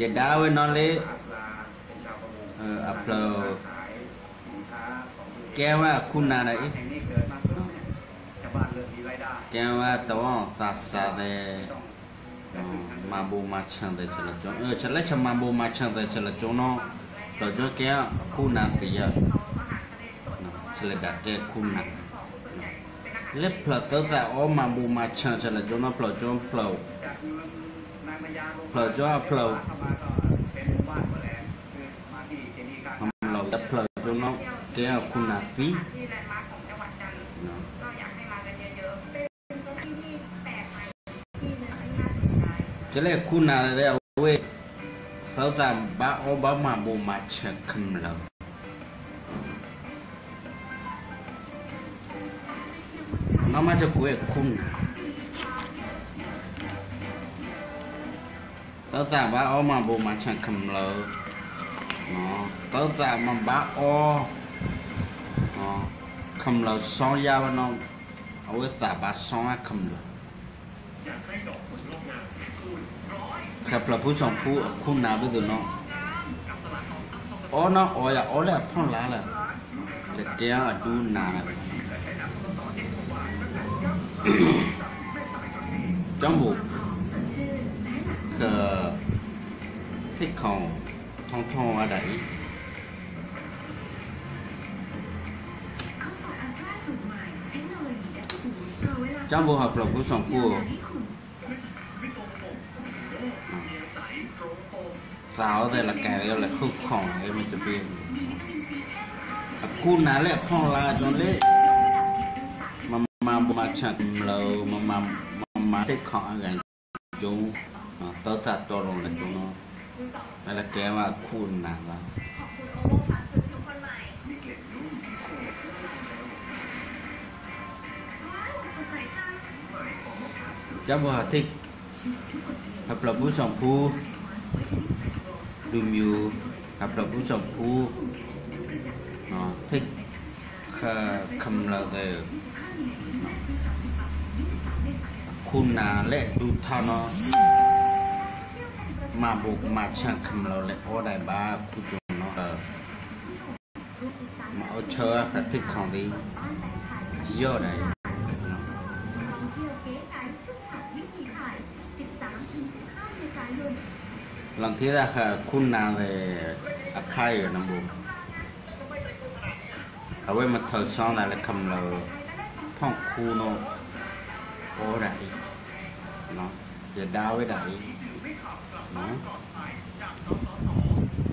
ယဒါဝဲနီၤလၢ အဖျၢၣ် ကဲဝဲအခိၣ်နၢ်ဒီးအံၤ, ကဲဝဲတဝီသးစၢ်သဲး, မၤဘိးမၤဆၢၣ်သဲးဆဲးလၢကၠိ, ဆဲးလၢဆဲးမၤဘိးမၤဆၢၣ်သဲးဆဲးလၢကၠိနီၤ, ဖျၢၣ်ကၠိကဲအခိၣ်နၢ်သံဧါ, ဆဲးလၢဒါကဲခိၣ်နၢ်, လၢဖျၢၣ်သၢသၣ်အီၣ်မၤဘိးမၤဆၢၣ်ဆဲးလၢကၠိနီၤ, ဖျၢၣ်ကၠိဖျၢၣ် ဖျၢၣ်ကၠိအဖျၢၣ်, လီၤဖျၢၣ်ကၠိနီၤ ကဲအခိၣ်နၢ်သံ, ကဲလၢခိၣ်နၢ်သဲးအဝဲ, သၢသၣ်ဘၣ်အီၣ်ဘၣ်မၤဘိးမၤဆၢၣ်ကမျၢၢ်, နီၢ်မးကကွဲးခိၣ်နၢ် သၢသၣ်ဘၣ်အီၣ်မၤဘိးမၤဆၢၣ်ကမျၢၢ်, သၢသၣ်မၤဘၣ်အီၣ်, ကမျၢၢ်စီယါဝဲနီၤ, အဝဲသၣ်ဘၣ်စီကမျၢၢ်, ဃဲဖျၢၣ်ဖူစီၣ်ဖူအခိၣ်နၢ်ဘၣ်ဒိၣ်နီၤ, အီၣ်နီၤအီၣ်ယၤအီၣ်လၢအဖီလာ်လၢာ်, လၢကဲအဒူနၢ်လၢာ် ကၠီဘိၣ်, ဃဲ, ထံၣ်ခီၣ်, ထီၣ်ထီၣ်ဝဲဒၣ်အံၤ, ကၠီဘိၣ်ဟးဖျၢၣ်ဖူစီၣ်ဖူဧိၤ သးအီၣ်သဲးလၢကဲလၢဃုခီၣ်မ့ၢ်တဘ့ၣ်, အခိၣ်နၢ်လၢအဖီလာ်ကၠိလၢ, မၤမၤဘိးမၤဆၢၣ်ကမျၢၢ်, မၤမၤထံၣ်ခီၣ်အဂၤကၠိ, တၢ်သးတီလိၤလၢကၠိနီၤ, လၢကဲဝဲအခိၣ်နၢ်ဘၣ် ကၠီဘိၣ်ဟးထံၣ်, ဟးဖျၢၣ်ဖူစီၣ်ဖူ, ဒုးမံၤ, ဟးဖျၢၣ်ဖူစီၣ်ဖူ, ထံၣ်, ဃဲ, ကမျၢၢ်သဲး, ခိၣ်နၢ်လၢအဒူထီၣ်နီၤ, မၤဘိးမၤဆၢၣ်ကမျၢၢ်လၢအီၣ်ဒၣ်ဘၣ်ခိၣ်ကၠိနီၤ မၤအီၣ်ဆၢဃာ်ထံၣ်ခီၣ်သ့, ယီၢ်ဒၣ်အံၤ, လီၤထံၣ်သးဃာ်ခိၣ်နၢ်သဲး, အခါအံၤနဘိ, အဝဲမၤထၢၣ်စီသးလၢကမျၢၢ်, ဖီၣ်ခူနီၤ, အီၣ်ဒၣ်အံၤ, ယဒါဝဲဒၣ်အံၤ,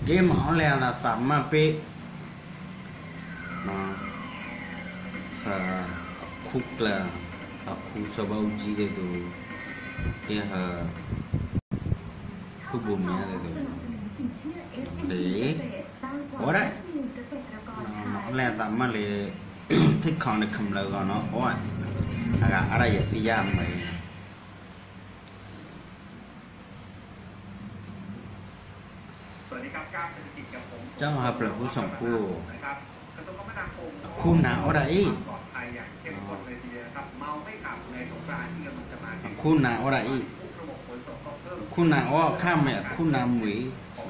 ကဲမၤအီၣ်လဲၣ်အသးမၢ်ပ့ၢ် ဃဲ, အခိၣ်ကျၢၢ်, အခိၣ်စီၤဘၣ်အူကၠံသ့ၣ်ဒိၣ်, ကဲဃဲ, ဖုဘိၣ်မ့ၢ်သ့ၣ်ဒိၣ်, ဒ်, အီၣ်ဒၣ်, မၤအီၣ်လဲၣ်အသးမၢ်လၢ, ထံၣ်ခီၣ်န့ၣ်ကမျၢၢ်ဂီၢ်နီၤ, အီၣ်, အဂၤအါဒၣ်ယသံယါမ့ၢ် ကၠီဘိၣ်ဟးဖျၢၣ်ဖူစီၣ်ဖူ, အခိၣ်နၢ်အီၣ်ဒၣ်အံၤ, အခိၣ်နၢ်အီၣ်ဒၣ်အံၤ, အခိၣ်နၢ်အီၣ်အခါမ့ၢ်အခိၣ်နၢ်မုာ်အံၤ,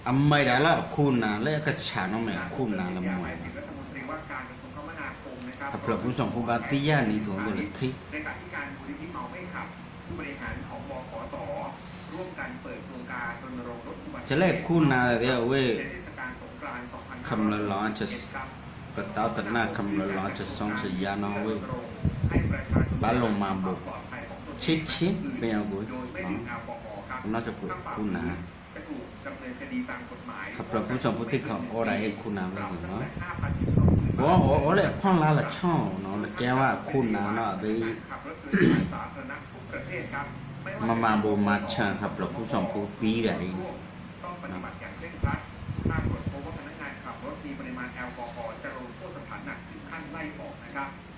အမ့ၢ်ဒၣ်လၢအခိၣ်နၢ်လၢအကဆၣ်နီၤမ့ၢ်အခိၣ်နၢ်လၢမုာ် ဟးဖျၢၣ်ဖူစီၣ်ဖူဘၣ်သံယါနံၤထီၣ်အသိးလၢထံ, ကလဲၣ်ခိၣ်နၢ်သ့ၣ်အဝဲ, ကမျၢၢ်လီၤ, ကတီတနၢ်ကမျၢၢ်လီၤကစီၣ်ဆံယါနီၤဝဲ, ဘၣ်လိာ်မၤဘိး, ဆံဆံ, ပယီၤကွံာ်, ကနီၣ်ကကွဲးခိၣ်နၢ် ဟးဖျၢၣ်ဖူစီၣ်ဖူထံၣ်ခီၣ်အီၣ်ဒၣ်အံၤခိၣ်နၢ်လၢမုာ်နီၤ, ပှၤအီၣ်အီၣ်လၢအဖီလာ်လီၤဆီနီၤ လၢကဲဝဲအခိၣ်နၢ်နီၤ အသ့ၣ် မၤမၤဘိးမၤဆၢၣ်ဟးဖျၢၣ်ဖူစီၣ်ဖူသံဒၣ်အံၤ, ကၠ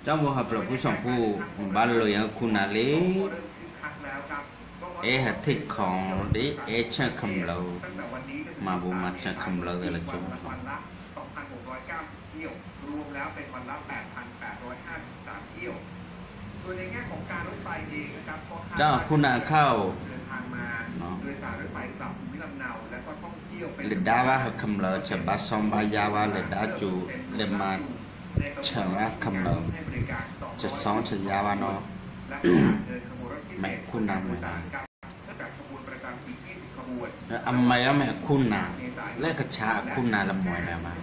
ီဘိၣ်ဟးဖျၢၣ်ဖူစီၣ်ဖူ, မ့ၢ်ဘၣ်လိာ်ယၤခိၣ်နၢ်လံ အဲၣ်ဟးထံၣ်ခီၣ်ဒီး အဲၣ်ဆၢၣ်ကမျၢၢ်, မၤဘိးမၤဆၢၣ်ကမျၢၢ်သ့ၣ်လၢကၠိ, ကၠီခိၣ်နၢ်ခါအိၣ်, လဲၤဒါဘၣ်ဟးခမျၢၢ် ဆဲးဘါဆီဘါယါဘၣ် လဲၤဒါကၠိ လဲၤမၤဆၢဘၣ်ခမျၢၢ် ဆဲးဆီဆဲးယါဘၣ်နီၤ မ့ၢ်ခိၣ်နၢ်မ့ၢ် အမၤယါမ့ၢ်အခိၣ်နၢ် လၢကဆါအခိၣ်နၢ်လၢမွဲၤဒၣ်မး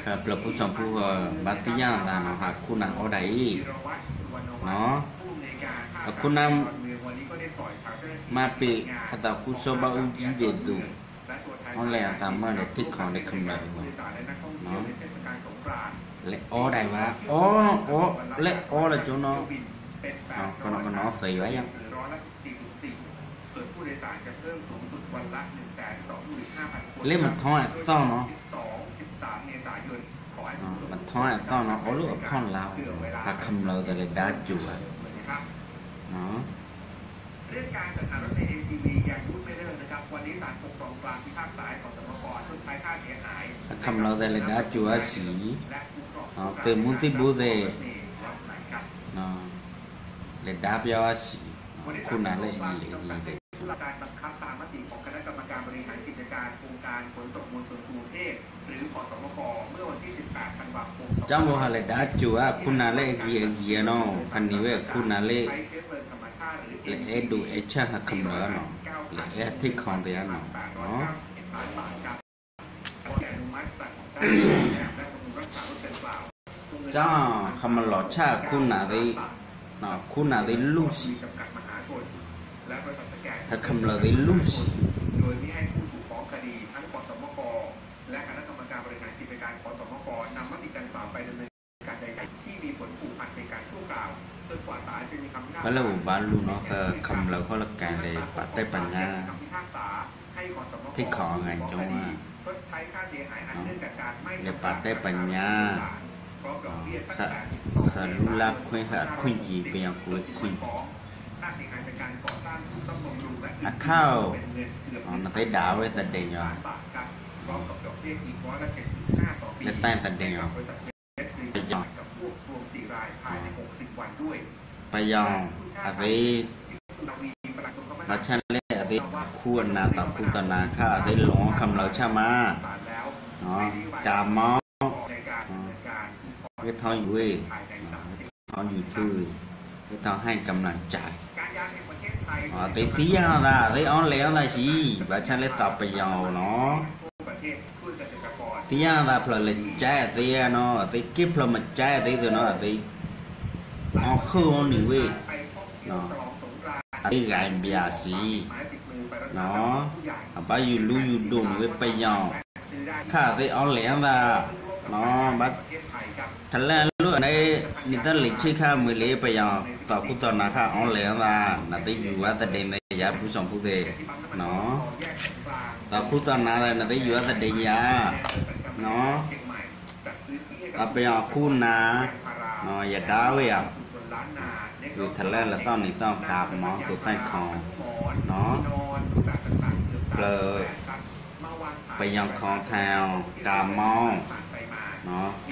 ဟဲပျၢၤဖူစီၤဖူ ဘၣ်သ့ၣ်ညါသးနီၤ ဟးခိၣ်နၢ်အီၣ်ဒၣ်အံၤ အခိၣ်နၢ် မၤပ့ၤ အသးကူၣ်စီဘၣ်အူကၠံဒဲးသိး အီၣ်လဲၣ်အသးမၢ်ဒီးထံၣ်ခီဒီးခမျၢၢ်ဝဲ လဲၤအီၣ်ဒၣ်ဘၣ် အီၣ် အီၣ် လဲၤအီၣ်လၢကၠိနီၤ ကနီၤကနီၤသ့ဝဲယါ လၢမထီအသီၣ်နီၤ မထီအသီၣ်နီၤ အီၣ်လၢအဖီလာ် ဟးခမျၢၢ်သးလဲၤဒါကၠိဧါ ဟးခမျၢၢ်သးလဲၤဒါကၠိအါဆံး သုးမုၢ်သံၣ်ဘိသ့ၣ် လဲၤဒါပယီၤအါဆံး ခိၣ်နၢ်လၢအံၤလဲၤအံၤသ့ၣ် ကၠီမိၢ်ဟးလဲၤဒါကၠိဧါ ခိၣ်နၢ်လၢအဂ့ၤအဂ့ၤနီၤ ဖးနံၤဝဲခိၣ်နၢ်လၢ လဲၤအဲၣ်ဒိးအဲၣ်ဆၣ်ဟးခမျၢၢ်နီၤ လဲၤအဲၣ်ထံၣ်ခီသ့ဧါနီၤ ကၠီ ဟးမၤလီၤဆၣ်ခိၣ်နၢ်သ့ၣ် ခိၣ်နၢ်သ့ၣ်လူၢ်ဆံး ဟးခမျၢၢ်သ့ၣ်လူၢ်ဆံး ဘၣ်လၢပဘၣ်လူၤနီၤ ဟးခမျၢၢ်ခီလၢကၤလဲၤပာ်တဲပာ်ညါ ထံၣ်ခီအဂၤကၠီဧါ လဲၤပာ်တဲပာ်ညါ ဟးလူလါခွံ ဟးခွံက့ၤ ပယီၤကွဲးခွံက့ၤ အခါအိၣ် နသ့ဒၣ်ဝဲသဒဲးညီ လၢသးသဒဲးညီ ပယီၤ ပယီၤ အသ့ ဘၣ်ဆၣ်လၢအသ့ ခူအနၢ်သးခူသီၣ်နၢ်ခါ အသ့လီၤခမျၢၢ်ဆၣ်မး ကၤမီ ဝ့ၢ်ထီယူၤဝ့ၢ် ထီယူၤထူ ဝ့ၢ်ထီဟဲကမျၢၢ်ကၠး အသ့သ့ၣ်ညါသး အသ့အီၣ်လဲၣ်အီၣ်သးဆံး ဘၣ်ဆၣ်လၢသးပယီၤနီၤ သ့ၣ်ညါသးဖျၢၣ်လဲၤကၠါအသ့နီၤ အသ့က့ၢ်ဖျၢၣ်မကၠါအသ့သိးနီၤ အသ့ အီၣ်ဃုာ်အီၤန့ၣ်ဝဲ အသ့ဂၤဘျးစံး အဘၣ်ယူၤလူယူၤဒိၣ်န့ၣ်ဝဲပယီၤ ခါအသ့အီၣ်လဲၣ်အသး ဘၣ် ထလၢအလိၣ်အန့ၣ် နတၢ်လံၤဆ့ၣ်ခါမုၢ်လံ ပယီၤသီခူသီၣ်နၢ်ခါအီၣ်လဲၣ်အသး နသ့ယူၤဝဲသဒဲးသ့ၣ်ယါ ပူၤစီၤပူၤသ့ၣ် သီခူသီၣ်နၢ်သ့ၣ် နသ့ယူၤဝဲသဒဲးယါ အပယီၤအခိၣ်နၢ် ယဒါဝဲယါ ထလၢလၢသီၣ်နံၤသီၣ်ကၤမီ ကိးသဲၣ်ခီ ဖျၢၣ် ပယီၤခီထဲ ကၤမီ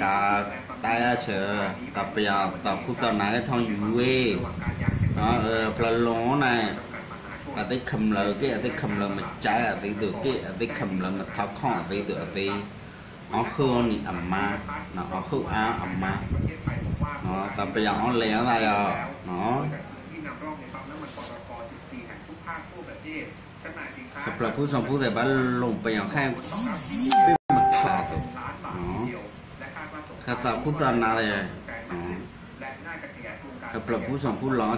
ကၤတၢ်ယါဆၢ သီပယီၤသီခူသီၣ်နၢ်လၢထီယူၤဝဲ ဖျၢၣ်လီၤန့ၣ် အသ့ၣ်ခမျၢၣ်က့ၢ် အသ့ၣ်ခမျၢၣ်မကၠါအသ့ၣ်သိးက့ၢ် အသ့ၣ်ခမျၢၣ်မထီခီၣ်အသ့ၣ်သိးအသ့ၣ် အီၣ်ဃုာ်အီၤန့ၣ်အမါ အီၣ်ဃုာ်အါအမါ သီပယီၤအီၣ်လဲၣ်အသးယါ ခီဖျိဖုစီဖိသ့ၣ်ဘၣ်လိာ်ပယီၤခါ မ့ၢ်မထါသိး ခသီခူသီၣ်နၢ်သ့ၣ် ခီဖျိဖုစီဖိလီၤ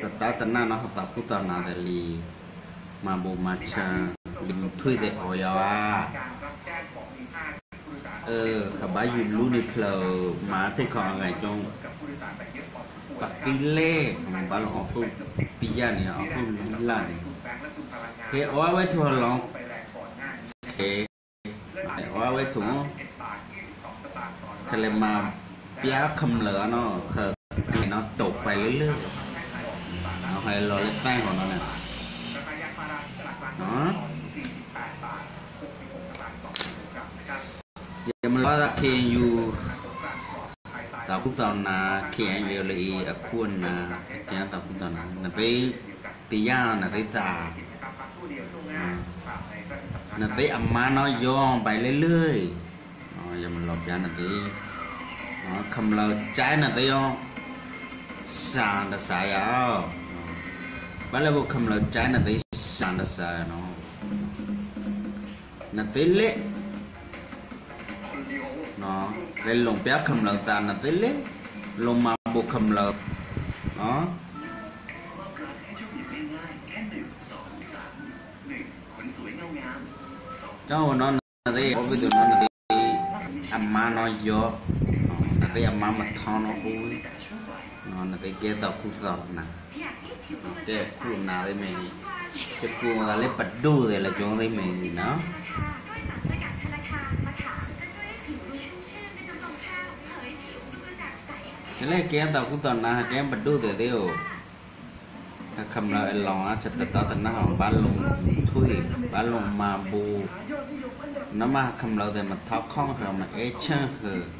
တတၢ်တနၢ်နီၢ်ခသီခူသီၣ်နၢ်သ့ၣ်လံ မၤဘိးမၤဆၢ လံၤထွံၣ်သ့ၣ်အီၤယါဘၣ် အၢ ဟဘၣ်ယူၤလူန့ၣ်ဖျၢၣ်မၤသ့ၣ်ခီၣ် ပသံလဲၣ် ဘၣ်လီၤအီၣ်ဃုာ်ပယါန့ၣ် အီၣ်ဃုာ်လံလၢ်န့ၣ် ဟဲအီၣ်ဝဲထူၣ်လီၤ ဟဲအီၣ်ဝဲထူၣ် ကလဲၤမၤပျါခမျၢၣ်နီၤ ကလဲၤနီၤတိာ်ပှဲၤလၢလၢ ဟဲလီၤလၢသၣ်ဃီနီၤန့ၣ် ယမၤလီၤသး ခ့ယူၤ သးကူၣ်သးနၤ ခဲအံၤလၢအံၤ အခိၣ်အနၢ် ကဲသးကူၣ်သးနၤ နသ့ တယၢ်နသ့သး နသ့အမါနီၢ်ယီၤ ဘၣ်လၢလၢ ယမၤလီၤပျါနသ့ ခမျၢၢ်ကၠဲနသ့အီၤ စၢ်တစၢ်ယၤ ဘၣ်လၢဘိခမျၢၢ်ကၠဲနသ့ စၢ်တစၢ်နီၤ နသ့လဲၣ် လဲၤလိာ်ပျါခမျၢၢ်သးနသ့လဲၣ် လိာ်မၤဘိခမျၢၢ် ကၠီဝဲနီၤ နသ့ အီၣ်ဘ့ၣ်ဒိၣ်နီၤ နသ့ အမါနီၢ်ယီၤ နသ့အမါမထီနီၢ်ဃိ နသ့ကဲသးကူၣ်သးနၤ ကဲခိၣ်နၢ်သ့ၣ်မ့ၢ်ဂ့ၤ တကိးသးလၢပဒိၣ်သ့ၣ်လၢကၠိသ့ၣ်မ့ၢ်ဂ့ၤနီၤ ကဲလၢကဲသးကူၣ်သးနၤ ကဲပဒိၣ်သ့ၣ်သ့ၣ်ဧိၤ ခမျၢၢ်အလီၢ် တတီတနၢ် ဘၣ်လိာ်ယူၤထွံၣ် ဘၣ်လိာ်မၤဘိ နမ့ၢ်ခမျၢၢ်သ့ၣ် မထီခီၣ်ဃၢၤ မအဲၣ်ဆၢၣ်ဃၢၤ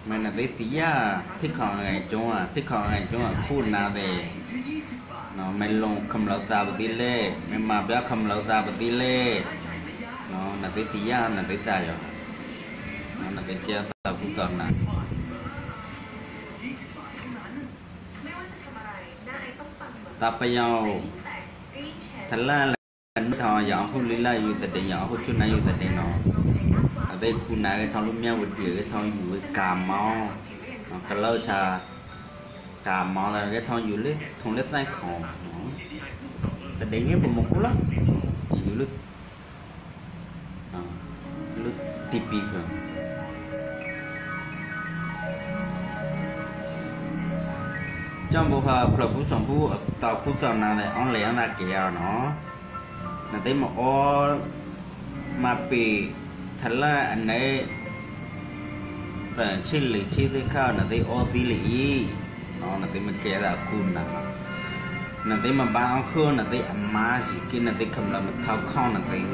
မ့ၢ်နသ့သ့ၣ်ညါ ထံၣ်ခီၣ်အဂဲၤကၠိဧါ ထံၣ်ခီၣ်အဂဲၤကၠိဧါ ခိၣ်နၢ်သ့ၣ် မ့ၢ်လိာ်ခမျၢၢ်သးပသ့လဲၣ် မ့ၢ်မၤပျါခမျၢၢ်သးပသ့လဲၣ် နသ့သ့ၣ်ညါ နသ့သးယီၤ နသ့ကဲသးကူၣ်သးနၤ သးပယီၤ ထလၢ်လၢ နထီၣ် ယအီၣ်ဟူလံလၢယူၤသဒ့ ယအီၣ်ဟူဆူနၤယူၤသဒ့နီၤ အသ့ၣ်ခူနၤဂဲၤထီၣ်လူမၠၣ်ဝတံၣ် ဂဲၤထီၣ်ယူၤဝဲကၤမီ ကလၢဆါ ကၤမီ ဂဲၤထီၣ်ယူၤလၢ ထိၣ်လၢသၣ်ခီ သဒ့န့ၣ်ပမူခိၣ်လီၤ ယူၤလၢ လၢတံပံၤဖၢ ကၠီဘိဟါ ဖျၢၣ်ဖူစီၤဖူ သးကူၣ်သးနၤသ့ၣ် အီၣ်လဲၣ်အသးကဲအီၤနီၤ နသ့မ့ၢ်အီ မၤပ့ၤ ထလၢ်အန့ၣ် သၢဆံလံာ်ထံသ့ၣ်ခါ နသ့အီသံလၢအံၤ နသ့မ့ၢ်ကဲသးကူၣ်နၤ နသ့မ့ၢ်ဘါအီၣ်ဃုာ် နသ့အမါစံးက့ နသ့ခမျၢၢ်မထီခီၣ်နသ့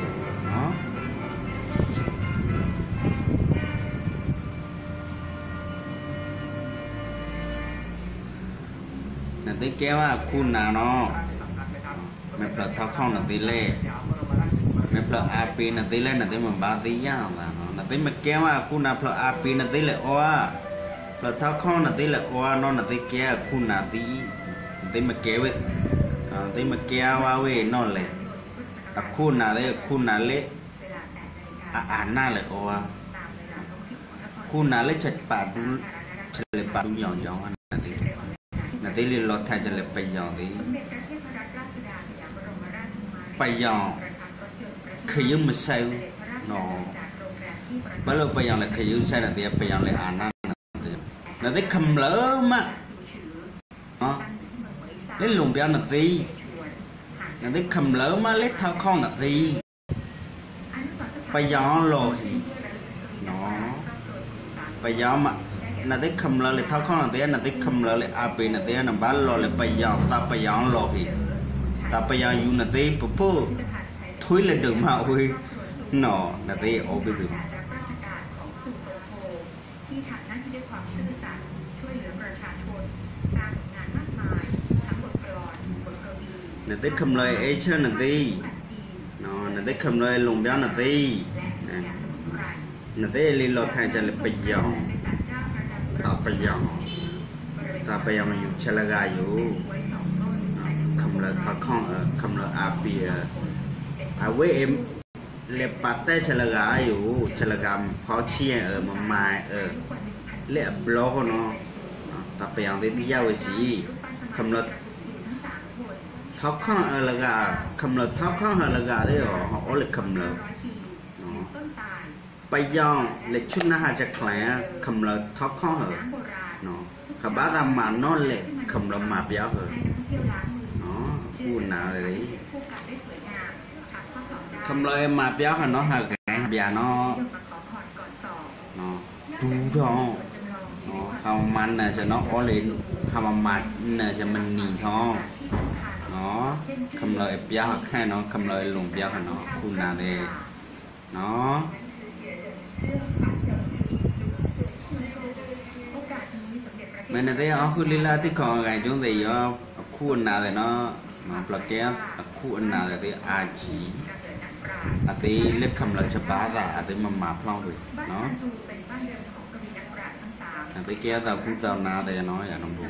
နသ့ကဲဝဲအကူၣ်နၤနီၤ မ့ၢ်ဖျၢၣ်ထီခီၣ်နသ့လဲၣ် မ့ၢ်ဖျၢၣ်အါပ့ၤနသ့လဲၣ် နသ့မ့ၢ်ဘါသ့ယါသးနီၤ နသ့မ့ၢ်ကဲဝဲအကူၣ်နၤ ဖျၢၣ်အါပ့ၤနသ့လဲၣ်အီဧါ ဖျၢၣ်ထီခီၣ်နသ့လဲၣ်အီဧါနီၤ နသ့ကဲအကူၣ်နၤသ့ နသ့မ့ၢ်ကဲဝဲ နသ့မ့ၢ်ကဲဝဲဝဲနီၤလဲၣ် အကူၣ်နၤသ့ အကူၣ်နၤလၢ အအါနၢ်လဲၣ်အီဧါ ကူၣ်နၤလၢ ဆလဲၤပာ်ဒူ ယီၤယီၤ နသ့လံလီၤထါ ဆလဲၤပယီၤသ့ ပယီၤ ခယုၢ်မဆဲးအူ ဘၣ်လၢပယီၤလဲၤခယုၢ်ဆဲးနသ့ ပယီၤလဲၤအါနၢ်နသ့ နသ့ခမျၢၢ်မး လၢလိာ်ပျါနသ့ နသ့ခမျၢၢ်မးလၢထီခီၣ်နသ့ ပယီၤလီၤဟံၣ် ပယီၤမး နသ့ခမျၢၢ်လဲၤထီခီၣ်နသ့ နသ့ခမျၢၢ်လဲၤအါပ့ၤနသ့ နဘၣ်လီၤလၢပယီၤ သးပယီၤလီၤဟံၣ် သးပယီၤယူၤနသ့ ပဖိ ထွံၣ်လၢဒုးမၤဝံၤ နီၤ နသ့အီၣ်ဘ့ၣ်သု နသ့ခမျၢၢ်အဲၣ်ဆၢနသ့ နသ့ခမျၢၢ်လိာ်ဘျါနသ့ နသ့လံလီၤထါဆဲးလၢပယီၤ သးပယီၤ သးပယီၤမ့ၢ်ယူၤဆဲးလၢဂၤယိၤ ခမျၢၢ်ထီခီၣ်ဧၢ ခမျၢၢ်အါပ့ၤဧၢ အဝဲအံၤ လဲၤပာ်တဲဆဲးလၢဂၤယိၤ ဆဲးလၢဂၤဖီဆံအၢ မမၤအၢ လၢအဘျီဃီနီၤ သးပယီၤသ့ၣ်သ့ၣ်ယါဝဲစံး ခမျၢၢ် ထီခီၣ်အၢလၢဂၤ ခမျၢၢ်ထီခီၣ်အၢလၢဂၤသ့ၣ်အီၤ အီၣ်လၢခမျၢၢ် ပယီၤလဲၤဆူနၢ်ဟးစခါ ခမျၢၢ်ထီခီၣ်အၢ ဟးဘၣ်သးမၤနီၣ်လဲၣ် ခမျၢၢ်မၤပျါအၢ အူနၤ ခမျၢၢ်မၤပျါဟးနီၣ် ဟးဂဲၤဟးပျါနီၣ် တူၢ်ထီၣ် ဟးမၤနၢၤစၢၤနီၣ် အီလ့ၤ ဟးမၤနၢၤစၢၤမနံၤထီၣ် ခမျၢၢ်ပျါဟးခဲနီၣ် ခမျၢၢ်လိာ်ပျါဟးနီၣ် ခူၣ်နၤသ့ၣ် နီၣ် နသ့ၣ်အီၣ်ဃုာ်လံလၢထံခီဂၤကၠိသ့ၣ်ယီၤ အခိၣ်အနၢ်သ့ၣ်နီၤ, ပျီကဲအခိၣ်အနၢ်သ့ၣ်သ့ၣ်အါကံ, အသ့လၢခမျၢၢ်ဆဘါသး အသ့မမၤဖျီၣ်ဝဲနီၤ, အသ့ကဲအသးခိၣ်သးနၢ်သ့ၣ်နီၤ ယၤနဘိ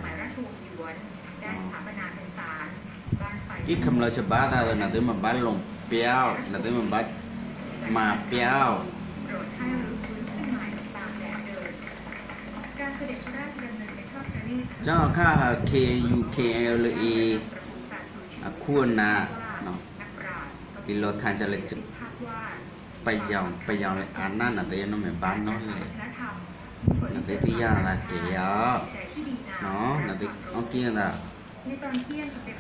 ကံၢ်ခမျၢၢ်ဆဘါသးသ့ၣ် နသ့ၣ်မ့ၢ်ဘၣ်လူၤပျီ, နသ့ၣ်မ့ၢ်ဘၣ်မၤပျီ, ကၠီခါဟး ခ့ယူၣ် ခ့အလအ့ အခိၣ်အနၢ်, လံာ်လီၤထါကလဲၣ်, ပယီၤ ပယီၤလၢအနၢ်နသ့ၣ်နီၤ မ့ၢ်ဘၣ်နီတလဲၣ်, နသ့ၣ်သ့ၣ်ညါသးကဲဧါ, နသ့ၣ်အီၣ်ကံၢ်သး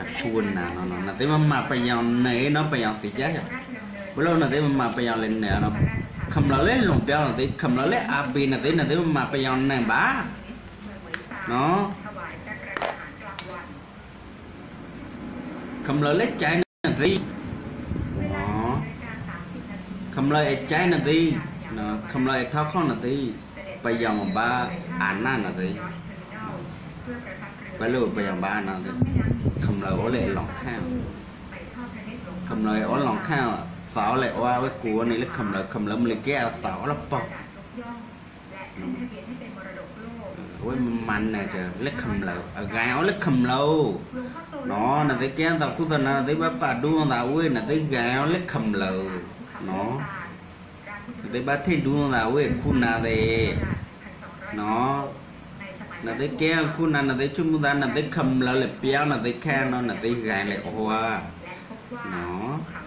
အခိၣ်အနၢ်နီၤ, နသ့ၣ်မ့ၢ်မၤပယီၤနၢၤနီၤ ပယီၤသ့ၣ်ညါ, ပလီၢ်နသ့ၣ်မ့ၢ်မၤပယီၤလဲၤနၢၤနီၤ, ခမျၢၢ်လၢလူၤပျီနသ့ၣ် ခမျၢၢ်လၢအါဘ့ၣ်နသ့ၣ် နသ့ၣ်မ့ၢ်မၤပယီၤနၢၤဘၣ် နီၤ ခမျၢၢ်လၢကၠဲနသ့ၣ်, ခမျၢၢ်အဲၣ်ကၠဲနသ့ၣ်, ခမျၢၢ်အဲၣ်ထီၣ်ခီၣ်နသ့ၣ်, ပယီၤမ့ၢ်ဘၣ်အနၢ်နသ့ၣ်, ပလီၢ်ပယီၤဘၣ်အနၢ်သ့ၣ်, ခမျၢၢ်အိၣ်လၢအလီၤခါ, ခမျၢၢ်အဲၣ်အီၣ်လီၤခါ, သးအီၣ်လဲၤအီၣ်ဝဲကိးဝဲန့ၣ်လၢခမျၢၢ်, ခမျၢၢ်မ့ၢ်လၢကဲအသးအီၣ်လၢပီၢ် အဝဲမၤနၢၤကလၢခမျၢၢ်, အဂၤအီၣ်လၢခမျၢၢ်, နီၤ နသ့ၣ်ကဲသးခိၣ်သးနၢ် နသ့ၣ်ဘၣ်ပာ်ဒူသးဝဲ နသ့ၣ်ဂၤအီၣ်လၢခမျၢၢ်, နီၤ နသ့ၣ်ဘၣ်ထံၣ်ဒူသးဝဲခိၣ်နၢ်သ့ၣ်, နီၤ နသ့ၣ်ကဲခိၣ်နၢ် နသ့ၣ်ဆိကမိၣ်သး နသ့ၣ်ခမျၢၢ်လဲၤပျီ နသ့ၣ်ခဲနီၤ နသ့ၣ်ဂၤလဲၤအီၣ်ဧါ, နီၤ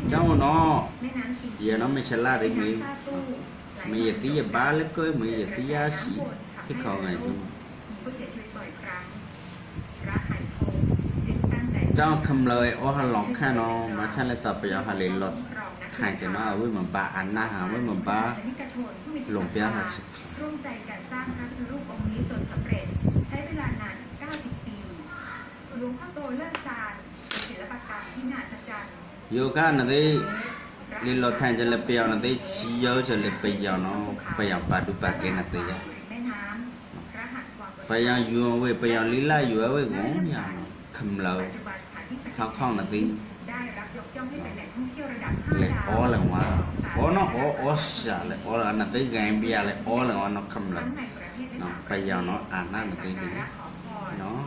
ကၠီမ့ၢ်နီၤ, ယဲနီၤ မ့ၢ်ဆလါသ့ၣ်မ့ၢ်, မ့ၢ်ယသံယဘါလၢကၢၢ် မ့ၢ်ယသံယါဆံး, ထံခီဂၤကၠိ ကၠီခမျၢၢ်အီၣ်ဟးလီၤခါနီၤ ဘၣ်ဆၣ်လၢသးပယီၤဟးလၢလီၤခါက့ၤနီၤ အဝဲမ့ၢ်ဘၣ်အနၢ်ဟး အဝဲမ့ၢ်ဘၣ်လူၤပျီဟးဆှဲး ယိၤကါနသ့ၣ်, လံာ်လီၤထါကလဲၣ်ပယီၤနသ့ၣ် ဆံယီၤကလဲၣ်ပယီၤနီၤ ပယီၤပာ်ဒူပာ်ကဲနသ့ၣ်ယါ, ပယီၤယူၤဝဲ ပယီၤလံလၢယူၤဝဲကီးယါနီၤ ခမျၢၢ် ထီခီၣ်နသ့ၣ် လဲၤအီၣ်လဲၤဝါ, အီၣ်နီၢ်အီၣ်အီၣ်စှၤလဲၤအီၣ်လၢနသ့ၣ်ဂၤဘံယါလဲၤအီၣ်လဲၤဝါနီၤ ခမျၢၢ်, ပယီၤနီၤ အနၢ်နသ့ၣ်န့ၣ်,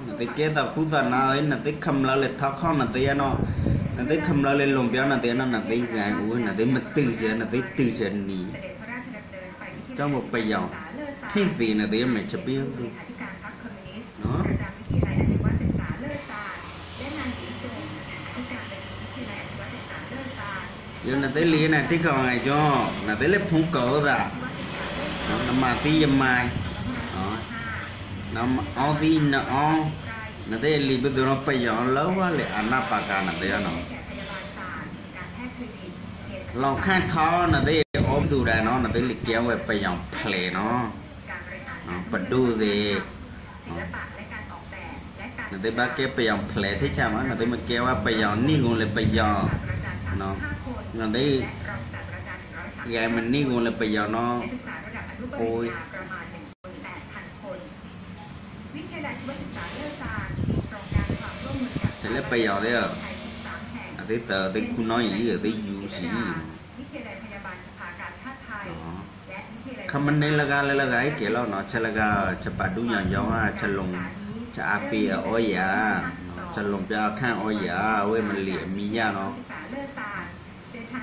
နသ့ၣ်ကဲသးခူသးနၢ် နသ့ၣ်ခမျၢၢ်လဲၤထီခီၣ်နသ့ၣ်နီၤ, နသ့ၣ်ခမျၢၢ်လဲၤလူၤပျီနသ့ၣ်နီၤ နသ့ၣ်ဂၤအိၣ် နသ့ၣ်မတုာ်စၢၤ နသ့ၣ်တုာ်စၢၤနံၤ, ကၠီမ့ၢ်ပယီၤ ထံၣ်သ့နသ့ၣ်မ့ၢ်ဆဘံၣ်သူ ယိၤနသ့ၣ်လံန့ၣ် ထံခီၣ်ဂၤကၠီ, နသ့ၣ်လံန့ၣ် ထံခီၣ်ဂၤကၠီ, နသ့ၣ်လၢဖုံကီၤသး, နမၤသံယမၤ, နအီသံနအီ, နသ့ၣ်လံပသူနီၤ ပယီၤလၢဝဲလၢအနၢ်ပာ်ကၤနသ့ၣ်နီၤ လီၤခါထီ နသ့ၣ်အီပသူဒၣ်နီၤ နသ့ၣ်လံကဲဝဲပယီၤဖျဲးနီၤ, ပဒိၣ်သ့ၣ်, နသ့ၣ်ဘၣ်ကဲပယီၤဖျဲးထံဆၢမး နသ့ၣ်မ့ၢ်ကဲဝဲပယီၤနံၣ်ဂုာ်လၢပယီၤ, နသ့ၣ် ဂဲၤမနံၣ်ဂုာ်လၢပယီၤနီၤ, အိၣ် ဆဲးလၢပယီၤသ့ၣ်ဧၢ, အသ့ၣ်သၢသ့ၣ်ခူနီၣ်အံၤ အသ့ၣ်ယူၤဆံး, ခမန့ၣ်လၢဂၤလၢလၢဂၤအံၤကဲလီၤနီၤ ဆဲးလၢဂၤ ဆဲးပာ်ဒူညီညီဧါ, ဆဲးလူၤ, ဆဲးအါပ့ၤအီယၤ, ဆဲးလူၤပျီအခါအီယၤ အဝဲမ့ၢ်လံာ်အမံၤယါနီၤ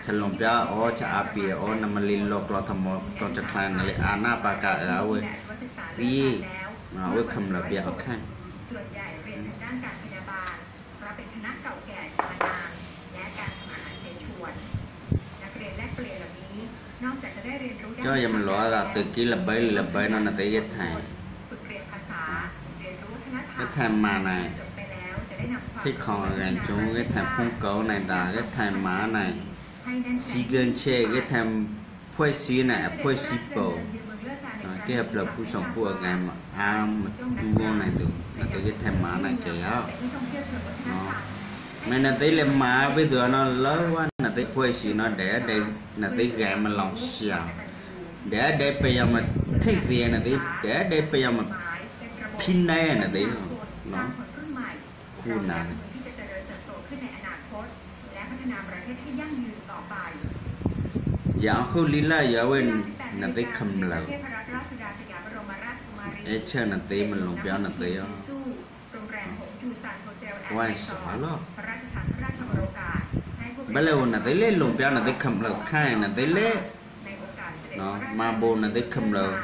ဆဲးလူၤပျီအီ ဆဲးအါပ့ၤအီ နမ့ၢ်လံာ်လီၤကျိၤထီၣ်မီၤကျိၤတချါ နလံာ်အါနၢ်ပာ်ကၤအၢ အဝဲသံ, အဝဲခမျၢၢ်ပျီအခါ ကၠီယမၤလိသးသုးက့လၢဘၢလၢဘၢနီၤ နသ့ၣ်ယဲၢ်ထၢၣ်, ယဲၢ်ထၢၣ်မၤန့ၣ်, ထံခီၣ်ဂၤကၠီ ယဲၢ်ထၢၣ်ဖုံကီၤန့ၣ်သး ယဲၢ်ထၢၣ်မၤန့ၣ်, စံကၢဆဲး ယဲၢ်ထၢၣ် ဖှဲၣ်စံန့ၣ် အဖှဲၣ်စံပူၤ, ကဲအပျၢၤဖုစီၤဖူအဂၤမး အါမတူၢ်ဝဲန့ၣ်ဒီး နသ့ၣ်ယဲၢ်ထၢၣ်မၤန့ၣ်ကဲဧါ မ့ၢ်နသ့ၣ်လဲၤမၤဘၣ်သုးနီၤ လၢဝဲနသ့ၣ်ဖှဲၣ်စံနီၤ ဒဲးဒဲး နသ့ၣ်ဂဲၤမၤလီၤစှၤ, ဒီးဒဲးပယီၤမၤထံၣ်သ့နသ့, ဒီးဒဲးပယီၤမၤဖံးနဲနသ့, ခူနၤန့ၣ် ယအီၣ်ဃုာ်လံလၢယွၤဝဲ နသ့ၣ်ခမျၢၢ်, အဲၣ်ဆၢနသ့ၣ် မ့ၢ်လိၣ်ဘၣ်နသ့ၣ်အီၤ, ဝဲစးလီၤ, ဘၣ်လဲၣ်အိၣ်နသ့ၣ်လဲၣ် လိၣ်ဘၣ်နသ့ၣ်ခမျၢၢ်ခါ နသ့ၣ်လဲၣ် မၤဘိးနသ့ၣ်ခမျၢၢ်,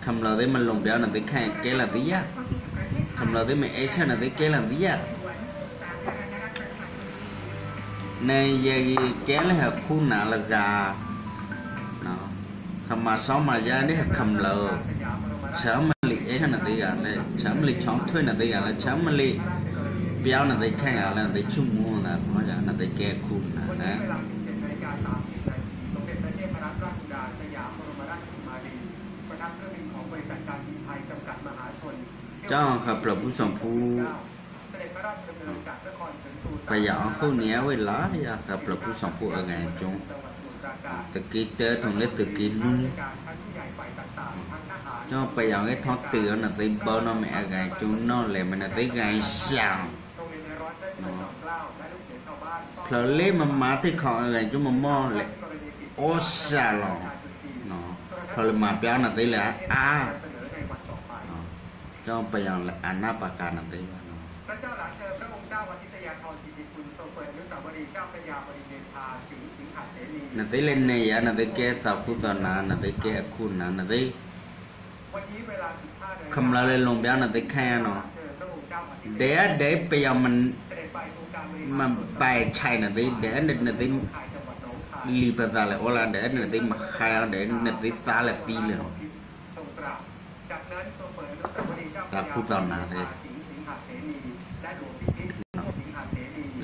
ခမျၢၢ်သ့ၣ်မ့ၢ်လိၣ်ဘၣ်နသ့ၣ်ခါ ကဲလၢာ်သ့ၣ်ယါ, ခမျၢၢ်သ့ၣ်မ့ၢ်အဲၣ်ဆၢနသ့ၣ်ကဲလၢာ်သ့ၣ်ယါ, နယဲၢ်ဂ့ၤကဲလၢဟဲခူနၤလၢဂၤ, ဟဲမၤစီမၤယါဒ်ဟဲခမျၢၢ်, ဆၢမ့ၢ်လံအဲၣ်ဆၢနသ့ၣ်ဂၤလၢ ဆၢမ့ၢ်လံဆီထွဲနသ့ၣ်ဂၤလၢ ဆၢမ့ၢ်လံ ပျီနသ့ၣ်ခဲဂၤလၢနသ့ၣ်ဆူၣ်မူနသး နသ့ၣ်ကဲခူနၤန့ၣ် ကၠီဟးဖျၢၣ်ဖျၢၣ်ဖူစီၤဖူ ပယီၤအီၣ်ဃုာ်န့ၢ်ဝဲလီၤ ယဟးဖျၢၣ်ဖူစီၤဖူအဂၤကၠိ, သုးက့တၢ တုၤလၢသုးက့နွံ, ကၠီပယီၤကဲထီၣ်တုၤအီၤ နသ့ၣ်ဘၣ်နီၢ်မ့ၢ်အဂၤကၠိနီၢ်လဲၣ် မ့ၢ်နသ့ၣ်ဂၤစၢ် ဖျၢၣ်လၢမမၤတ့ၢ်ခီအဂၤကၠိမမီၢ်လဲၣ်, အီၣ်စၢ်လီၤ, ဖျၢၣ်လၢမၤပျီနသ့ၣ်လၢအါ, ကၠီပယီၤလၢအနၢ်ပာ်ကၤနသ့ၣ်ဘၣ်နီၤ နသ့ၣ်လဲၣ်န့ၣ်ယၤ နသ့ၣ်ကဲသးခူသးနၤ နသ့ၣ်ကဲအခူနၤ နသ့ၣ် ခမျၢၢ်လၢလိၣ်ဘၣ်နသ့ၣ်ခဲအံၤနီၤ, ဒဲးဒဲးပယီၤ မပာ်ဆဲးနသ့ၣ် ဒဲးနသ့ၣ် လံာ်ပသးလဲၤအိၣ်လၢ ဒဲးနသ့ၣ်မၤဃါအီၤ ဒဲးနသ့ၣ်သါလဲၤသံလၢာ် သးခူသးနၤသ့ၣ်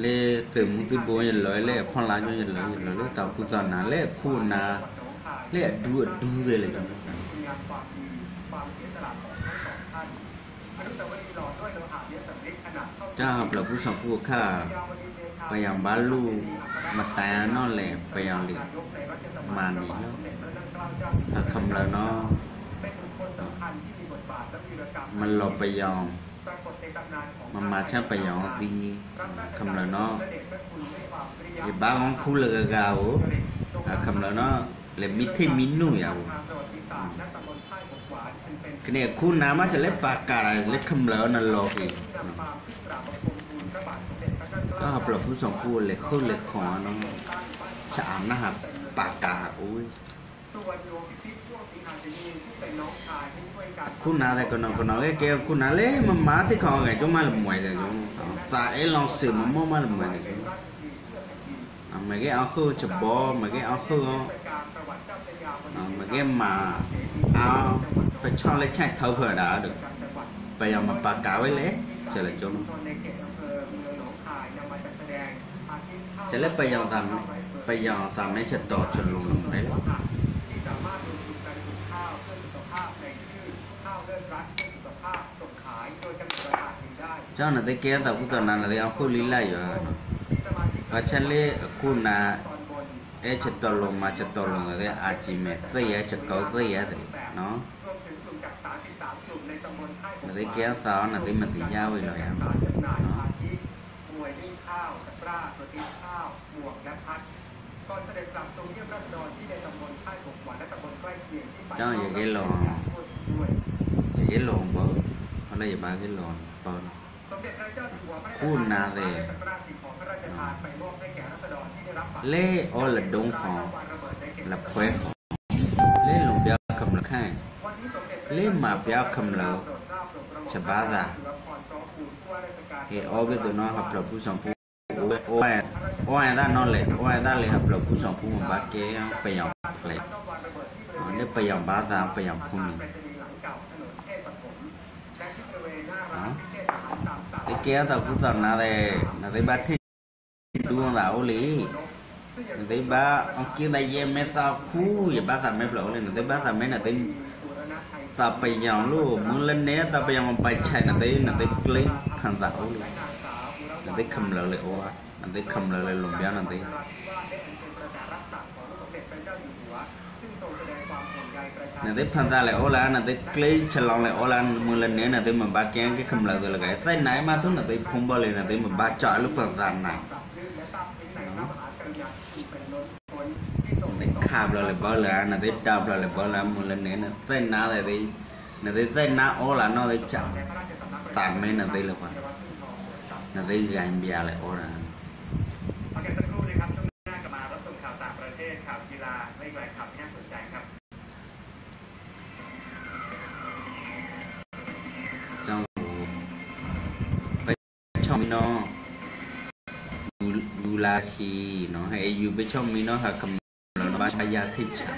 လၢသုးမုၢ်သံၣ်ဘိယလၢာ်လၢအဖီလာ်ကၠိယလၢာ် ယလၢာ်လၢသးခူသးနၤ လၢအခူအနၤ လၢအဒူအဒူသ့ၣ်လဲၣ် တၢ်ဟးဖျၢၣ်ဖူစီၤဖူအခါ ပယီၤဘၣ်လိၣ် မတၤနီၢ်လဲၣ် ပယီၤလံၤမၤန့ၣ်လီၤ ဟးခမျၢၢ်နီၤ မလီၤပယီၤ မမၤဆါပယီၤသံ ခမျၢၢ်နီၤ ယဘၣ်အီၣ်ခူလၢဂၤဂၤဧိၤ ခမျၢၢ်နီၤ လဲၤမံထံၣ်မံနုာ်ယၤဧိၤ ကန့ၣ်ခူနၤမး ကလဲၤပာ်ကၤလၢခမျၢၢ်နလီၤက့ၤ တၢ်ဟးဖျၢၣ်ဖူစီၤဖူလဲၤဃုာ်လဲၤဃီၤနီၤ ဆၣ်အနၢ်ဟးပာ်ကၤအိၣ် ခူနၤသ့ၣ်ကနီၤကနီၤဂ့ၤကဲ ခူနၤလၢမမၤတ့ၢ်ခီအဂၤကၠိမးလၢမွဲၤသ့ၣ်ကၠိ သးအဲၣ်လီၤစ့ၢ်မမီၢ်မးလၢမွဲၤသ့ၣ်ကၠိ မ့ၢ်ဂ့ၤအီၣ်ဃုာ်ဆဘီ မ့ၢ်ဂ့ၤအီၣ်ဃုာ်အီၤ မ့ၢ်ဂ့ၤမၤအါ ပဆီၣ်လၢဆဲးထၢဖၢဒၣ်ဒီး ပယီၤမၤပာ်ကၤဝဲလဲၣ် ကၠဲးလၢကၠိ ကၠဲးလၢပယီၤသး ပယီၤသးမ့ၢ်ဆတီၤဆလိၤန့ၣ်လီၤ ကၠီနသ့ၣ်ကဲသးခူသးနၤ နသ့ၣ်အီၣ်ဃုာ်လံလၢယွၤနီၤ ဘၣ်ဆၣ်လၢအခိၣ်နၤ အဲၣ်ဆတီၤလိၤမၤဆတီၤလိၤသ့ၣ် အါကံမဲာ်သ့ၣ်ယဲၢ် ဆကိးသ့ၣ်ယဲၢ်သ့ၣ်နီၤ နသ့ၣ်ကဲသးအီၤ နသ့ၣ်မၤသံယါဝံၤလီၤယၤ ကၠီယဂ့ၢ်လိာ် ယဂ့ၢ်လိာ်ဘၣ် အလၢယဘၣ်ဂ့ၢ်လိာ်ပၢၢ်နီၤ ခူနၤသ့ၣ် လၢအီၣ်လၢဒိခီ လၢဖှဲခီ လၢလိၣ်ဘၣ်ခမျၢၢ်ခါ လၢမၤပျီခမျၢၢ် ဆဘါသး ဟဲအီၣ်ဘၣ်သိးနီၤ ဟးဖျၢၣ်ဖူစီၤဖူ အီၣ်အသးနီၤလဲၣ် အီၣ်အသးလၢဟးဖျၢၣ်ဖူစီၤဖူမ့ၢ်ဘၣ်ကဲ ပယီၤကျဲ လၢပယီၤဘၣ်သး ပယီၤဖိန့ၣ် သ့ၣ်ကဲအသးခူသးနၤသ့ၣ် နသ့ၣ်ဘၣ်ထံၣ်ဒူသးအိၣ်လံ နသ့ၣ်ဘၣ်အီၣ်က့ၤသးယဲၢ်မ့ၢ်သးခူ ယဘၣ်သးမ့ၢ်ဖျၢၣ်အိၣ်လံ နသ့ၣ်ဘၣ်သးမ့ၢ်နသ့ၣ် သးပယီၤလိၣ် မုၢ်လၢန့ၣ် သးပယီၤမၤပာ်ဆဲးနသ့ၣ် နသ့ၣ်ကျ့ဖးသးအိၣ်လံ နသ့ၣ်ခမျၢၢ်လၢအိၣ် နသ့ၣ်ခမျၢၢ်လၢလိၣ်ဘၣ်နသ့ၣ် နသ့ၣ်ဖၣ်သးလဲၤအိၣ်လၢ နသ့ၣ်ကျ့ဆလီလဲၤအိၣ်လၢ မုၢ်လၢန့ၣ် နသ့ၣ်မ့ၢ်ဘၣ်ကဲက့ၤကမျၢၢ်သ့ၣ်လၢက သ့ၣ်နါမးထူၣ် နသ့ၣ်ဖုံဘီလံ နသ့ၣ်မ့ၢ်ဘၣ်ကၠီအလၢပသးနၤ နသ့ၣ်ခးဘျီလဲၤဘီလၢ နသ့ၣ်တၢ်ဘျီလဲၤဘီလၢ မုၢ်လၢန့ၣ် နသ့ၣ်နါသ့ၣ် နသ့ၣ်သ့ၣ်နါအိၣ်လၢနီၣ်သ့ၣ် သးမ့ၢ်နသ့ၣ်လၢၤဘၣ် နသ့ၣ်ဂၤဘၣ်လဲၤအိၣ်လၢ ပဆီၣ်မံနီၤ ယူၤလါခံနီၤ ဟဲယူၤ ပဆီၣ်မံနီၤ ဟးကမျၢၢ်နီၤ ဘၣ်ဆါယၤထံၣ်ဆး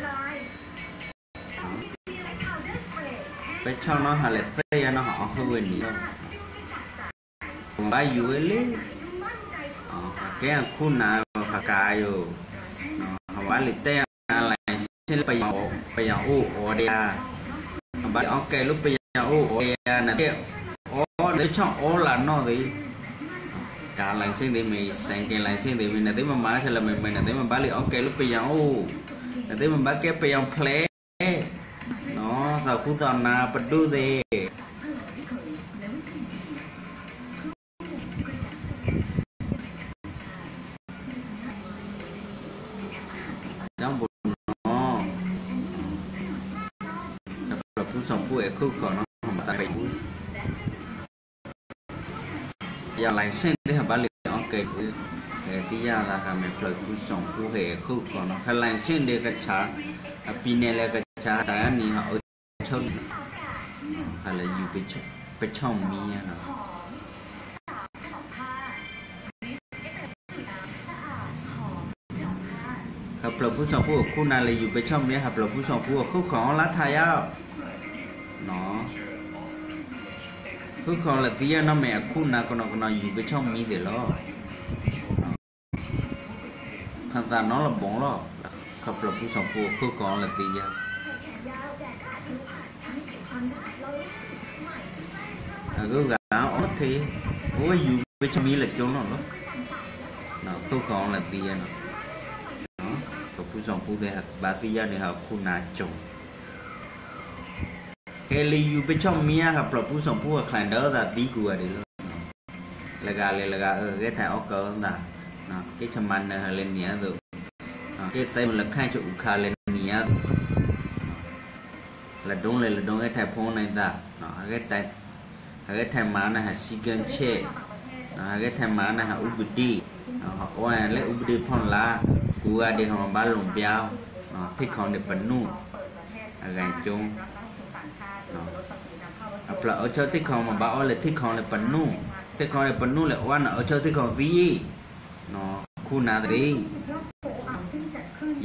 ပဆီၣ်နီၤ ဟးလဲၤသ့ၣ်ယၤနီၤ ဟးအီၣ်ဟုၣ်ဝဲန့ၣ်လီၤ ဘၣ်ယူၤဝဲလံ ကဲအခိၣ်နၢ် ဖးကါယိၤ ဟးဘၣ်လံတဲအါ license လၢပယီၤအိၣ်အီၤဒံးဧါ ဟးဘၣ်လံအီၣ်ကဲလၢပယီၤအိၣ်အီၤဒံးဧါ နသ့ၣ်အီၣ် နသ့ၣ်ဆီၣ်အီၣ်လၢနီၣ်သ့ၣ် ကါ license သ့ၣ်မ့ၢ် စဲးကဲး license သ့ၣ်မ့ၢ် နသ့ၣ်မ့ၢ်မၤဆဲးလၢမ့ၢ်မ့ၢ် နသ့ၣ်မ့ၢ်ဘၣ်လံအီၣ်ကဲလၢပယီၤအိၣ် နသ့ၣ်မ့ၢ်ဘၣ်ကဲပယီၤဖျဲး နီၤ သးခူသးနၤပဒိၣ်သ့ၣ် ကၠီဘိနီၤ ဟးဖျၢၣ်ဖူစီၣ်ဖူအဲၤခိၣ်ခီနီၤ မၤသးဖဲပူ ယၤ license သ့ၣ်ဟးဘၣ်လံအီၣ်ကဲဝဲ ဟဲသ့ၣ်ယၤသး ဟးမ့ၢ်ဖျၢၣ်ဖူစီၣ်ဖူဟဲခိၣ်ခီနီၤ ဟး license ဒ်ကဆါ အပံၤနဲၣ်လၢကဆါ တၢ်အါနံၤ ဟးအၢဆိ ဟးလၢယူၤ ပဆီၣ်မံနီၤ ဟးဖျၢၣ်ဖူစီၣ်ဖူအခိၣ်နၢ်လၢယူၤ ပဆီၣ်မံ ဟးဖျၢၣ်ဖူစီၣ်ဖူအခိၣ်ခီလါထါယါ ခိၣ်ခီလၢသံယါနီၤ မ့ၢ်အခိၣ်နၢ်ကနီၤကနီၤ ယူၤ ပဆီၣ်မံသ့ၣ်လီၤ ဖးသးနီလဘီလီၤ ဟးဖျၢၣ်ဖူစီၣ်ဖူအခိၣ်ခီလၢသံယါ အဂုၤဂၤအီၣ်ထဲ အဝဲယူၤ ပဆီၣ်မံလၢကၠိနီၤလီၤ ခိၣ်ခီလၢသံယါနီၤ ဖျၢၣ်ဖူစီၣ်ဖူသ့ၣ်ဟးဘါသံယါန့ၣ် ဟးခိၣ်နၢ်ကၠိ ဟဲလၢယူၤ ပဆီၣ်မံယါ ဟးဖျၢၣ်ဖူစီၣ်ဖူအချၢၣ်ဒၢသးသံကွံာ်ဝဲဒၣ်လီၤ လၢဂၤလဲၤလၢဂၤအၢ ဂဲၤထဲးအီၣ်ကၢသး က့ၤဆမါနၢၤဟးလဲၤနံၤအသိး က့ၤသဲမုၢ်လၢခါဆူအူခါလဲၤနံၤအသိး လဒိလဲၤလဒိ ဂဲၤထဲးဖိန့ၣ်သး ဟးဂဲၤထဲးမၤန့ၣ် ဟးစံကၢဆဲး ဟးဂဲၤထဲးမၤန့ၣ် ဟးအူပဒံၣ် ဟးအိၣ်လၢအူပဒံၣ်ဖီလာ် ကူဂၤဒဲး ဟးမၤဘါလိာ်ဘျါ ထံၣ်ခီန့ၣ်ပနူၣ် အဂၤကၠိ အဖျၢၣ်အီၣ်ဆၢထံၣ်ခီမၤဘါအီၣ်လၢထံၣ်ခီလၢပနူၣ် ထံၣ်ခီန့ၣ်ပနူၣ်လဲၤအီၣ်န့ၣ် အီၣ်ဆၢထံၣ်ခီသံ ခိၣ်နၢ်သ့ၣ်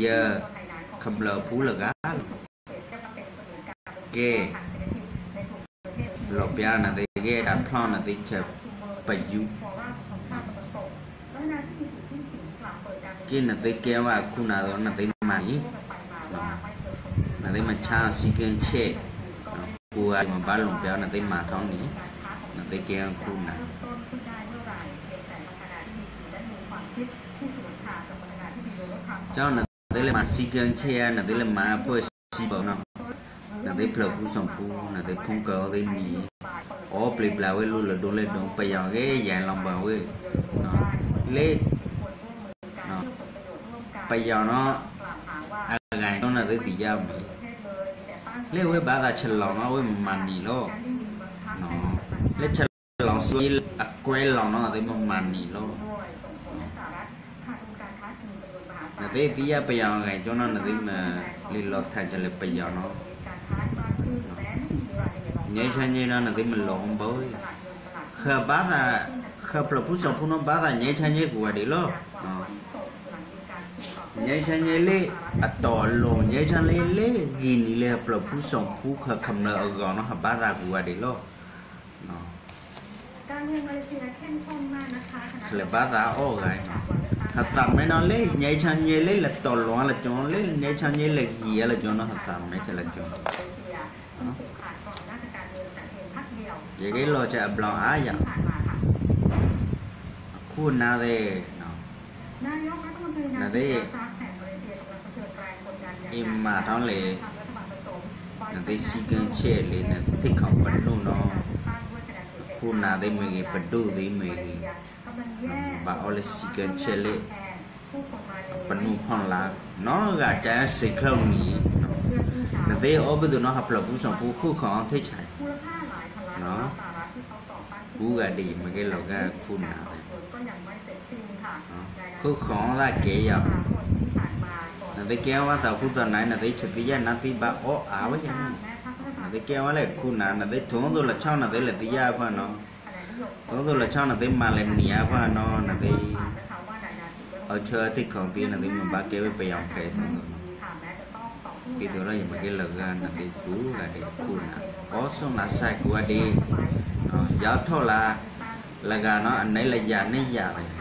ယ ခမျၢၣ်ဖူလၢဂၤလီၤ ကဲ လီၤပျါနသ့ၣ်ကဲတၢ်ဖျီနသ့ၣ်ဆၢပယူၤ က့နသ့ၣ်ကဲဝဲခိၣ်နၢ်သ့ၣ် နသ့ၣ်မၤန့ၣ် နသ့ၣ်မၤဆါစံကၢဆဲး ကူဂၤမၤဘါလိာ်ဘျါ နသ့ၣ်မၤထီၣ်န့ၣ် နသ့ၣ်ကဲခိၣ်နၢ် ကၠီနသ့ၣ်လဲၤမၤစံကၢဆဲး နသ့ၣ်လဲၤမၤအဖှဲၣ်စံဘၢၣ်နီၤ နသ့ၣ်ဖျၢၣ်ဖူစီၣ်ဖူ နသ့ၣ်ဖုံကၢအီၤသ့ၣ်မံၤ အီပျံၤပျါဝဲလူလၢဒိလဲၣ်ဒိ ပယီၤဂ့ၤယၤလီၤဘၣ်ဝဲ လၢ ပယီၤနီၤ အဂၤကၠီနသ့ၣ်သံယါမံၤ လၢအဝဲဘၣ်သးဆလီၤနီၤ အဝဲမၤနံၤလီၤ လၢဆလီၤစ့အကွဲလီၤနီၤ အသ့ၣ်မၤနံၤလီၤ နသ့ၣ်သံယါပယီၤအဂၤကၠီနီၤ နသ့ၣ်မၤလံလီၤထးကလၢပယီၤနီၤ ငြိမ်းချမ်းရေးနီၤ နသ့ၣ်မၤလီၤဘၣ် ဃဘၣ်သး ဃဖျၢၣ်ဖူစီၣ်ဖူနီၤ ဘၣ်သး ငြိမ်းချမ်းရေး ကူဂၤဒဲးလီၤ ငြိမ်းချမ်းရေး လၢအတီၤအလိၤ ငြိမ်းချမ်းရေး လၢဂ့ၤနံၤလၢဖျၢၣ်ဖူစီၣ်ဖူ ဃခမျၢၣ်အဂီၢ်နီၤ ဟဘၣ်သး ကူဂၤဒဲးလီၤ လဲၤဘၣ်သးအီၣ်ဂၤ ဟသးမဲနီၤ လၢ ငြိမ်းချမ်းရေး လၢလတီၤလိၤလၢကၠီ လၢ ငြိမ်းချမ်းရေး လၢဂ့ၤလၢကၠီနီၤ ဟသးမဲဆလၢကၠီ ယက့ၤလီၤစၢၤအဘျီအါယၤ အခိၣ်နၢ်သ့ၣ် နသ့ၣ် အ့မၤထီၣ်လဲၣ်, နသ့ၣ်စံကၢဆဲးလံ နသ့ၣ်ခီပနူၣ်နီၤ, ခိၣ်နၢ်သ့ၣ်မ့ၢ်ဂ့ၤ ပဒိၣ်သ့ၣ်မ့ၢ်ဂ့ၤ, ဘၣ်အီၣ်လၢစံကၢဆဲးလံ ပနူၣ်ဖီၣ်လၢ နီၢ်ဂၤကစံးချၢနံၤ, နသ့ၣ်အီၣ်ဘၣ်သိးနီၤ ဟးဖျိးပူၤစီၤပူၤ ဃုခီၣ်ထံဆါ, ပူၤဂၤဒ်အံၤ မ့ၢ်ကဲလီၤဂာ်ခိၣ်နၢ်သ့ၣ် ဃုခီၣ်သးကဲယၤ, နသ့ၣ်ကဲဝဲသးခူသးနၤ နသ့ၣ်ဆံးသံယါ နသံဘၣ်အီၣ်အါဝဲယၤန့ၣ်, နသ့ၣ်ကဲဝဲလၢခိၣ်နၢ် နသ့ၣ်ထိၣ်သိးလီၤဆီ နသ့ၣ်လဲၤသံယါဖၢနီၤ, ထိၣ်သိးလီၤဆီ နသ့ၣ်မၤလဲၤနံၤအါဖၢနီၤ, နသ့ၣ် အီၣ်ဆၢထံခီၣ်သံ နသ့ၣ်မ့ၢ်ဘၣ်ကဲဝဲပယီၤဖဲသိးသိးနီၤ, ဒ်သိးလီၤ ယမ့ၢ်ကဲလီၤဂာ် နသ့ၣ်ကူဂၤဒဲးခိၣ်နၢ် အီၣ်ဆိၣ်နၤစဲးကူဂၤဒဲး, ယထီၣ်လၢ လၢဂၤနီၤ အနဲလၢယၤန့ၢ်ယၤ